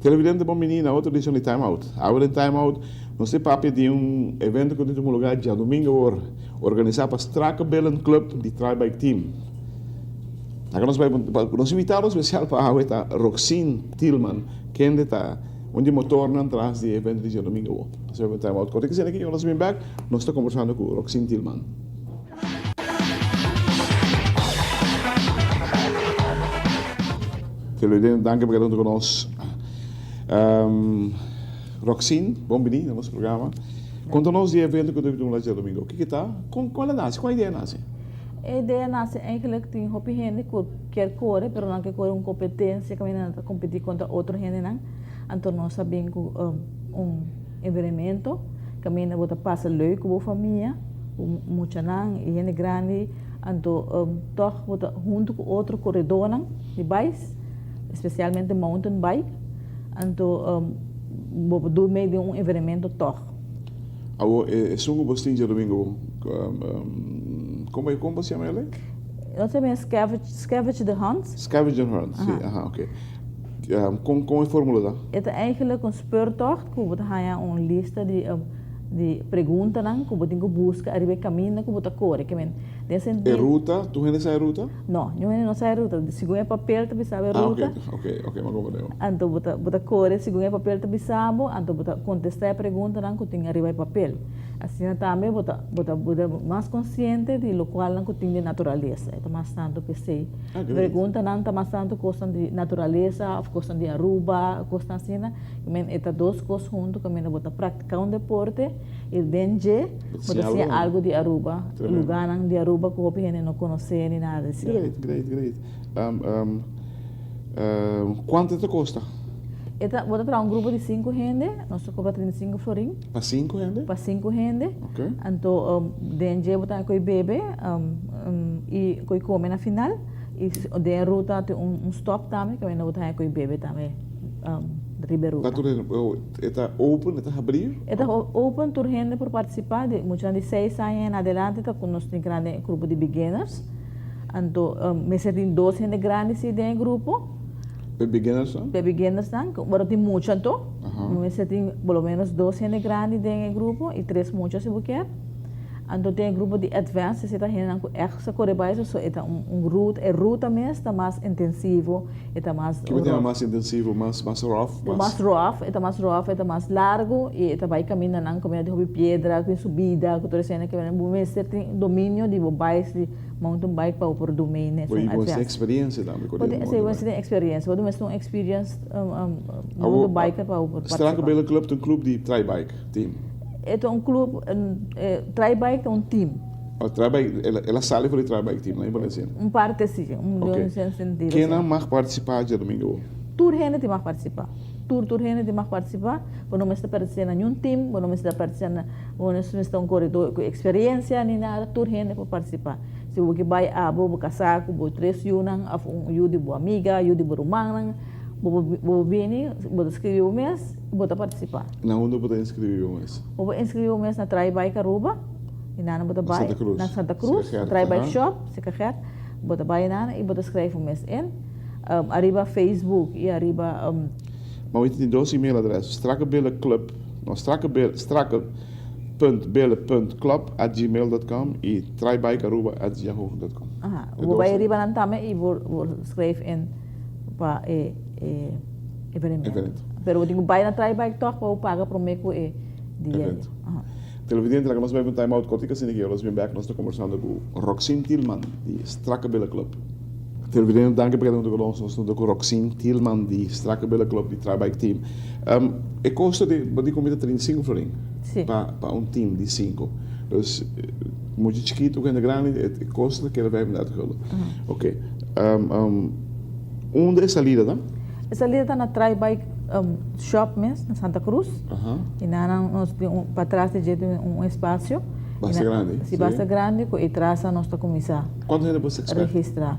Televidente bon bini na otro edicion di Time Out. Awe den Time Out nos te papia di un evento cu ta tuma lugar djadomingo awor, organisa pa Strakebelen Club di Tri-Bike Team. Laga nos bai nos invitado special pa awe ta Roxine Thielman, kende ta un di motornan tras di e evento di djadomingo awor. Nos ta bai pa Time Out. Corte kisina aki, ora nos bin bek nos ta conversando cu Roxine Thielman. Televidente, danki pa keda huntu ku nos. Roxine, bon bini na nos programa. Konta nos di e evento ku ta tuma lugar djadumingu. Kiko ta? Kon kon el a nase? Kon e idea nase? E idea nase eigenlijk tin hopi hende ku kier kore pero nan ke kore un kompetensia kaminda nan ta kompetí kontra otro hendenan. Anto nos a bin ku un evenemento kaminda bo ta pasa leuk ku bo famia, ku muchanan i hende grandi. Anto tòg bo ta huntu ku otro koredónan di bais, spesialmente mountain bike. Anto bo por duna mei den un evenemento tòg. Awor esun ku bo tin djadumingu, komo komo bo yama el? Nos ta yama Scavenger the Hunt. Scavenger Hunt, si, aha, oke. Kon kon e formula ta? E ta eigenlijk un speurtocht ku bo ta haña un lista di di preguntanan ku bo tin ku buska ariba e kaminda ku bo ta kore. Ke men den E sentido. ruta, tur hende sa e ruta? No, niun hende no sa e ruta. Segun e papel ta bisa bo e Ah, oke, ruta. oke, oke, mi a komprende bo. Anto bo ta bo ta kore segun e papel ta bisa bo, anto bo ta kontestá e preguntanan ku tin ariba e papel. Asina tambe bo ta bo ta bo ta mas konsiente di lokualnan ku tin den naturalesa. E ta mas tantu p'esei. Ah, great. Preguntanan ta mas tantu kosnan di naturalesa òf kosnan di Aruba, kosnan asina. I men e ta dos kos huntu kaminda bo ta praktiká un deporte i den dje bo ta siña algu di Aruba, lugánan di Aruba ku hopi hende no konosé ni nada di asina. Great, great, great. Kuantu e ta kosta? E ta, bo ta traha un grupo di sinku hende, nos ta kobra 35 florin. Pa sinku hende? Pa sinku hende. Ok. Anto den dje bo ta koe bebe i koe kome na final i den e ruta tin un stop tambe kaminda bo ta haña koe bebe tambe. Riba e ruta. Ta tur hende, e ta open, e ta habrí? E ta open, tur hende por partisipá, di muchanan di seis aña en adelante ta ku nos tin grandi e grupo di beginners. Anto mester tin dos hende grandi si den e grupo. P'e beginnersnan? P'e beginnersnan, ku ora tin mucha anto, mester tin por lo menos dos hende grandi den e grupo i tres mucha si bo kier. Anto tin e grupo di advanced, esei ta hendenan ku ègt sa kore bai, so e ta un ruta, e ruta mes ta mas intensivo. E ta mas Kico ta mas intensivo, mas mas rough, mas. Mas rough, e ta mas rough, e ta mas largo y e ta bay camindanan caminda di hopi piedra, cu subida, cu tur esena que bo mester tin dominio di bo bikes, di mountain bike pa bo por do mee nes un advance. Bo tin experiencia tambe cu di mountain bike. Si, bo mester tin experiencia, bo mester un experienced mountain biker pa bo por participa. Strakke Belen Club ta un club di tri bike team? E ta un club, tri bike ta un team. Oh, tri-bike, el a sali for di tri-bike team, no? Un parte si, un okay. un sentido. Kennan mag participá djadomingo? Tur hende tin mag participá. Tur, tur hende tin mag participá. Bo no mester pertenesé na niun team, bo no mester pertenesé na, bo no mester ta un koredó ku eksperensia ni nada, tur hende por participá. Si bo ke bai abo, bo kasá ku bo tres yunan òf un yu di bo amiga, yu di bo rumannan, bo bo bini, bo ta skribí bo mes, bo ta participá. Na unda bo ta inskribí bo mes? Bo por inskribí bo mes na Tri-Bike Aruba. I nan bo ta bai Santa Cruz. na Santa Cruz, Sika Gert, Tri Bike aha. Shop, Sika Gert, bo ta bai nan i bo ta skrijf bo mes in. Ariba Facebook i ariba. Ma wi tin dos email adres, strakebillenclub, no, strakebille, strake punt bille punt club at gmail dot com i tribikearuba at yahoo dot com. Aha, E bo dos bai riba nan tambe i bo bo skrijf in pa e e evenemento. Evento. Pero bo tin ku bai na Tri Bike tòg pa bo paga promé ku e dia. Evento. Aha. Televidente, laga nos bai pa un time out kortiko asina ki nos bin bek nos ta kombersando ku Roxine Thielman di Strakebille Club. Televidente, danki pa keda huntu ku nos. Nos ta huntu ku Roxine Thielman di Strakebille Club di Tri-Bike Team. E kosto di bo di kumida 35 florin Sí. pa pa un team di sinku. Dus mucha chikitu ku hende grandi e kosto ta keda 35 gulden. Oké. Unda e salida ta? E salida ta na Tri-Bike Shop mes, na Santa Cruz. I nan nos tin un, patras di dje tin un espasio. Basta grandi. Si, basta grandi, ku e trasa nos ta kuminsá Kuantu hende bo ta expect? registrá.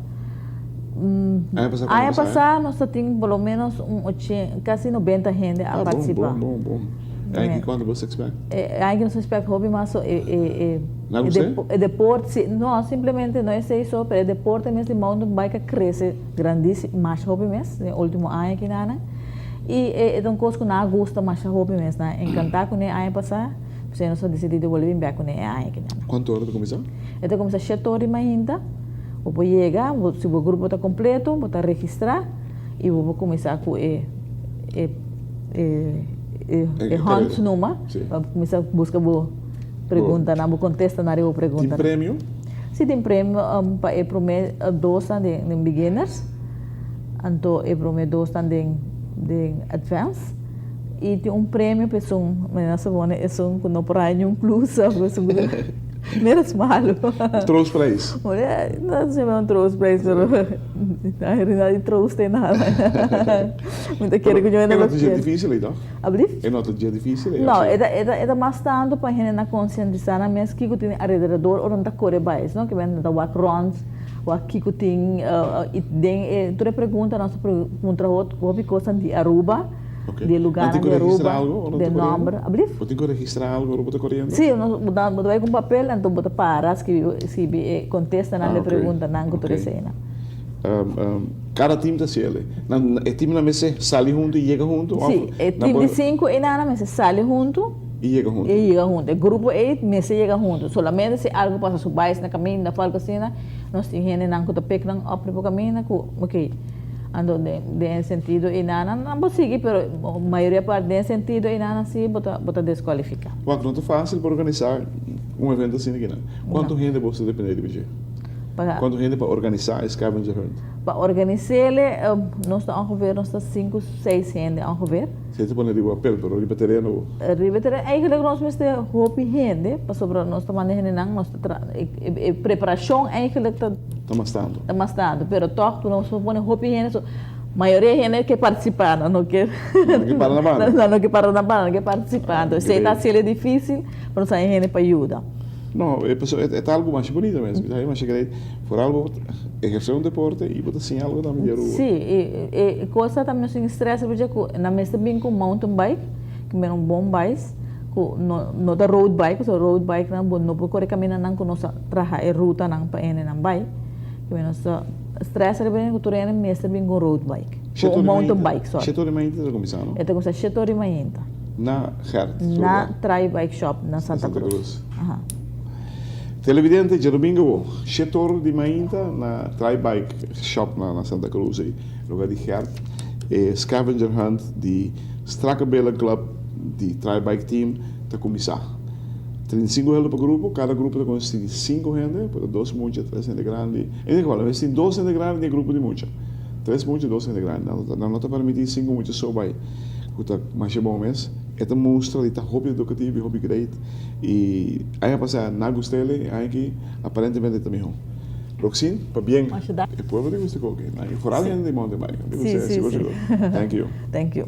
Aña pasá Aña pasá nos ta tin por lo menos un ochen, casi 90 hende a Ah, bon, participa. bon, bon, bon. E aña aki cuanto bo ta expect? E aña aki nos ta expect hopi mas so e e e Na e gust'é? depo e deporte si, no simplemente no esey so pero e deporte mes di mountain bike a crece grandisimo masha hopi mes den ultimo aña aki nan y e e ta un cos cu nan a gusta masha hopi mes nan a encanta cune aña pasá p'esey nos a dicidi di bolbe bin bek cune e aña aki nan. Cuanto ora ta cuminsa? E ta cuminsa shete ora di mainta. Bo por yega, bo si bo grupo ta completo, bo ta registra y bo por cuminsa cu e e e e E e hunt carera. numa Sí. pa cuminsa busca bo preguntanan, bo contestanan riba bo Tin preguntanan. premio? Si tin premio pa e prome dosnan den den beginners, anto e prome dosnan den den advance y tin un premio pa esun, mi a supone esun cu no por haya niun plus of esun cu Menos malo. Troostprijs. No se un troostprijs, pero na di troost e nada. Mi ta kere ku yo E no no ta dje kier. difícil ei toch? Ablief? E no ta dje difícil ei. No, e ta e ta e ta mas tantu pa hendenan konsientisá nan mes kiko tin alrededor ora nan ta kore bai. Sino ke nan ta wak rònt, wak kiko tin i den e tur e pregunta nos ta puntra hopi kosnan di Aruba. Ok. Di Nan lugarnan tin ku di registrá Aruba, algo ora nan de ta koriendo? nomber. Ablief? Bo tin ku registrá algo ora bo ta koriendo? Sí, nos, bo ta, bo ta bai ku un papel, anto bo ta para skibi, skibi e kontestanan Ah, di ok. preguntanan ku tur Ok. eseinan. Kada tim ta hasi el. Nan, e timnan mester sali huntu i yega huntu òf Sí, e nan tim por di sinku einan mester sali huntu i yega huntu? i yega huntu. E grupo ei mester yega huntu. Solamente si algu pasa su bais na kaminda òf algu asina, nos tin hendenan ku ta pik nan òp riba kaminda ku, ok. Anto den den e sentido ei nan nan por sigui pero mayoria parti den e sentido ei nan si bo ta bo ta descualifica. Wak, no ta facil pa organisa un evento asina aki nan. Cuanto hende bo ta depende riba dje? Pa Cuanto hende pa organisa e scavenger hunt? Pa organisele nos ta ongeveer nos ta sinku seis hende ongeveer. Si ta pone riba papel pero riba tereno bo? Riba tereno eigenlijk nos mester hopi hende pasobra nos ta manda hendenan nos ta tra e e preparacion eigenlijk ta. Ta mas tantu. Ta mas tantu, pero tòg nos por pone hopi hende, so mayoria hende ke partisipá, nan no ke. Nan no ke para na banda. Nan no ke para na banda, nan ke partisipá. Entonces esei ta hasiel difísil, pero nos haña hende pa yuda. No, e pasobra e ta algu masha bunita mes. Mi ta haña masha great. Foral bo ehersé un deporte i bo ta siña algu tambe di Aruba. Sí, i e kos ta tambe nos tin strès riba dje ku nan mester bin ku mountain bike, ku mira un bon bais. Ku no no ta road bike pasobra road bike nan bo no por kore kamindanan ku nos a traha e rutanan pa hendenan bai. Ke nos ta stress riba hende ku tur hende mester bin ku un road bike, ku un mountain bike sorry. Shete ora di mainta ta kuminsá no? E ta kuminsá shete ora di mainta. Na Gert su Na lugar. Tri Bike Shop na Santa Santa Cruz. Cruz. Aha. Televidente djadomingo bo shete ora di mainta na Tri Bike Shop na na Santa Cruz ei lugar di Gert e scavenger hunt di Strakebelen Club. Di Tri Bike Team ta kuminsá. 35 hende pa grupo, kada grupo ta konsistí di sinku hende, por ta dos mucha, tres hende grandi. En ieder geval, a bes tin dos hende grandi den e grupo di mucha. Tres mucha, dos hende grandi. Nan no nan no ta permití sinku mucha so bai, ku ta masha bon mes. E ta mustra di ta hopi edukativo i hopi great. I aña pasá nan gust'el i aña aki aparentemente ta mihó. Roxin, pabien. E pueblo ta gusta koki. I foral hende di mountain bike. Nan ta gusta, sigur sigur. Thank you. Thank you.